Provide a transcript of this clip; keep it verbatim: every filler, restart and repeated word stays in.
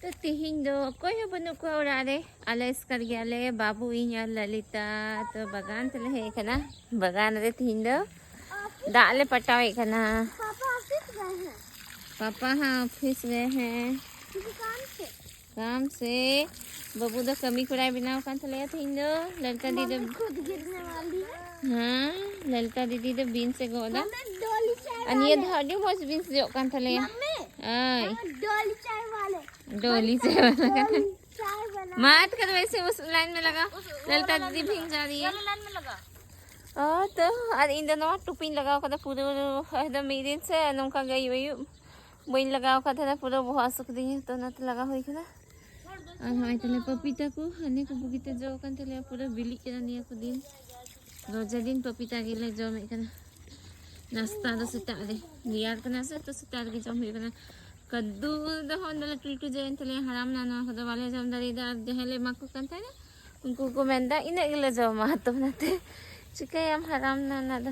ᱛᱚ ᱛᱤᱦᱤᱧ ᱫᱚ ᱚᱠᱚᱭ ᱦᱚᱸ ᱵᱟᱹᱱᱩᱜ ᱠᱚᱣᱟ ᱚᱲᱟᱜ ᱨᱮ, ᱟᱞᱮ ᱮᱥᱠᱟᱨ ᱜᱮᱭᱟᱞᱮ, ᱵᱟᱹᱵᱩ, ᱤᱧ ᱟᱨ ᱞᱟᱞᱤᱛᱟ᱾ ᱛᱚ ᱵᱟᱜᱟᱱ ᱛᱮᱞᱮ ᱦᱮᱡ ᱟᱠᱟᱱᱟ, ᱵᱟᱜᱟᱱ ᱨᱮ ᱛᱤᱦᱤᱧ ᱫᱚ ᱫᱟᱜ ᱞᱮ ᱯᱟᱴᱟᱣᱮᱫ ᱠᱟᱱᱟ᱾ पापा ऑफिस गए हैं। पापा हाँ ऑफिस गए हैं। किसी काम से? काम से। ᱵᱟᱹᱵᱩ ᱫᱚ ᱠᱟᱹᱢᱤ ᱠᱚᱲᱟᱭ ᱵᱮᱱᱟᱣ ᱠᱟᱱ ᱛᱟᱞᱮᱭᱟ ᱛᱤᱦᱤᱧ ᱫᱚ᱾ ᱞᱟᱞᱤᱛᱟ ᱫᱤᱫᱤ ᱫᱚ ᱢᱟᱢᱟ ᱠᱷᱩᱫ ᱜᱤᱨᱱᱮ ᱣᱟᱞᱤ ᱦᱮᱸ, ᱞᱟᱞᱤᱛᱟ ᱫᱤᱫᱤ ᱫᱚ ᱵᱤᱱᱥ ᱮ ᱜᱚᱫ ᱮᱫᱟ᱾ ᱢᱟᱢᱟ ᱰᱚᱞᱤ ᱪᱟᱭ ᱟᱨ ᱱᱤᱭᱟᱹ ᱫᱷᱟᱣ ᱟᱹᱰᱤ ᱢᱚᱡᱽ ᱵᱤᱱᱥ ᱡᱚᱜ ᱠᱟᱱ ᱛᱟᱞᱮᱭᱟ᱾ ᱢᱟᱢᱟ ᱟᱭ ᱢᱟᱢᱟ ᱰᱚᱞᱤ ᱪᱟᱭ ᱣᱟᱞᱮ ᱰᱚᱞᱤ ᱪᱟᱭ ᱣᱟᱞᱟ ᱠᱟᱱᱟ᱾ ᱰᱚᱞᱤ ᱪᱟᱭ ᱣᱟᱞᱟ ᱢᱟ ᱛᱚᱵᱮ ᱥᱮ ᱩᱥ ᱞᱟᱭᱤᱱ ᱢᱮ ᱞᱟᱜᱟᱣ᱾ ᱞᱟᱞᱤᱛᱟ ᱫᱤᱫᱤ ᱵᱷᱤᱧᱡᱟ ᱨᱤᱭᱮ ᱚ ᱛᱚ ᱟᱨ ᱤᱧ ᱫᱚ ᱱᱚᱣᱟ ᱴᱩᱯᱤᱧ ᱞᱟᱜᱟᱣ ᱠᱟᱫᱟ ᱯᱩᱨᱟᱹ ᱮᱠᱫᱚᱢ ᱢᱤᱫ ᱫᱤᱱ ᱥᱮ ᱱᱚᱝᱠᱟ ᱜᱮ ᱟᱹᱭᱩᱵ ᱟᱹᱭᱩᱵ ᱵᱟᱹᱧ ᱞᱟᱜᱟᱣ ᱟᱠᱟᱫ ᱛᱟᱦᱮᱱᱟ, ᱯᱩᱨᱟᱹ ᱵᱚᱦᱚᱜ ᱦᱟᱹᱥᱩ ᱠᱤᱫᱤᱧᱟ, ᱛᱚ ᱚᱱᱟᱛᱮ ᱞᱟᱜᱟᱣ ᱦᱩᱭ ᱠᱟᱱᱟ᱾ ᱟᱨ ᱱᱚᱜᱼᱚᱭ ᱛᱟᱦᱞᱮ ᱯᱟᱯᱤᱛᱟ ᱠᱚ ᱦᱟᱱᱮ ᱠᱚ ᱵᱩᱜᱤᱛᱮ ᱡᱚ ᱠᱟᱱ ᱛᱟᱞᱮᱭᱟ, ᱯᱩᱨᱟᱹ ᱵᱤᱞᱤᱜ ᱠᱟᱱᱟ ᱱᱤᱭᱟᱹ ᱠᱚ ᱫᱤᱱ᱾ ᱨᱚᱡᱟ ᱫᱤᱱ ᱯᱟᱯᱤᱛᱟ ᱜᱮᱞᱮ ᱡᱚᱢᱮᱫ ᱠᱟᱱᱟ᱾ ᱱᱟᱥᱛᱟ ᱫᱚ ᱥᱮᱛᱟᱜ ᱨᱮ ᱨᱮᱭᱟᱲ ᱠᱟᱱᱟ ᱥᱮ, ᱛᱚ ᱥᱮᱛᱟᱜ ᱨᱮᱜᱮ ᱡᱚᱢ ᱦᱩᱭᱩᱜ ᱠᱟᱱᱟ᱾ ᱠᱟᱫᱫᱩ ᱫᱚ ᱦᱚᱸ ᱞᱟᱹᱴᱩ ᱞᱟᱹᱴᱩ ᱡᱚᱭᱮᱱ ᱛᱟᱞᱮᱭᱟ, ᱦᱟᱲᱟᱢ ᱱᱟ, ᱱᱚᱣᱟ ᱠᱚᱫᱚ ᱵᱟᱞᱮ ᱡᱚᱢ ᱫᱟᱲᱮᱭᱟᱫᱟ᱾ ᱟᱨ ᱡᱟᱦᱟᱸᱭ ᱞᱮ ᱮᱢᱟ ᱠᱚ ᱠᱟᱱ ᱛᱟᱦᱮᱱᱟ ᱩᱱᱠᱩ ᱠᱚ ᱢᱮᱱᱫᱟ ᱤᱱᱟᱹᱜ ᱜᱮᱞᱮ ᱡᱚᱢᱟ, ᱛᱚ ᱚᱱᱟᱛᱮ ᱪᱤᱠᱟᱹᱭᱟᱢ, ᱦᱟᱲᱟᱢ ᱱᱟ ᱚᱱᱟ ᱫᱚ᱾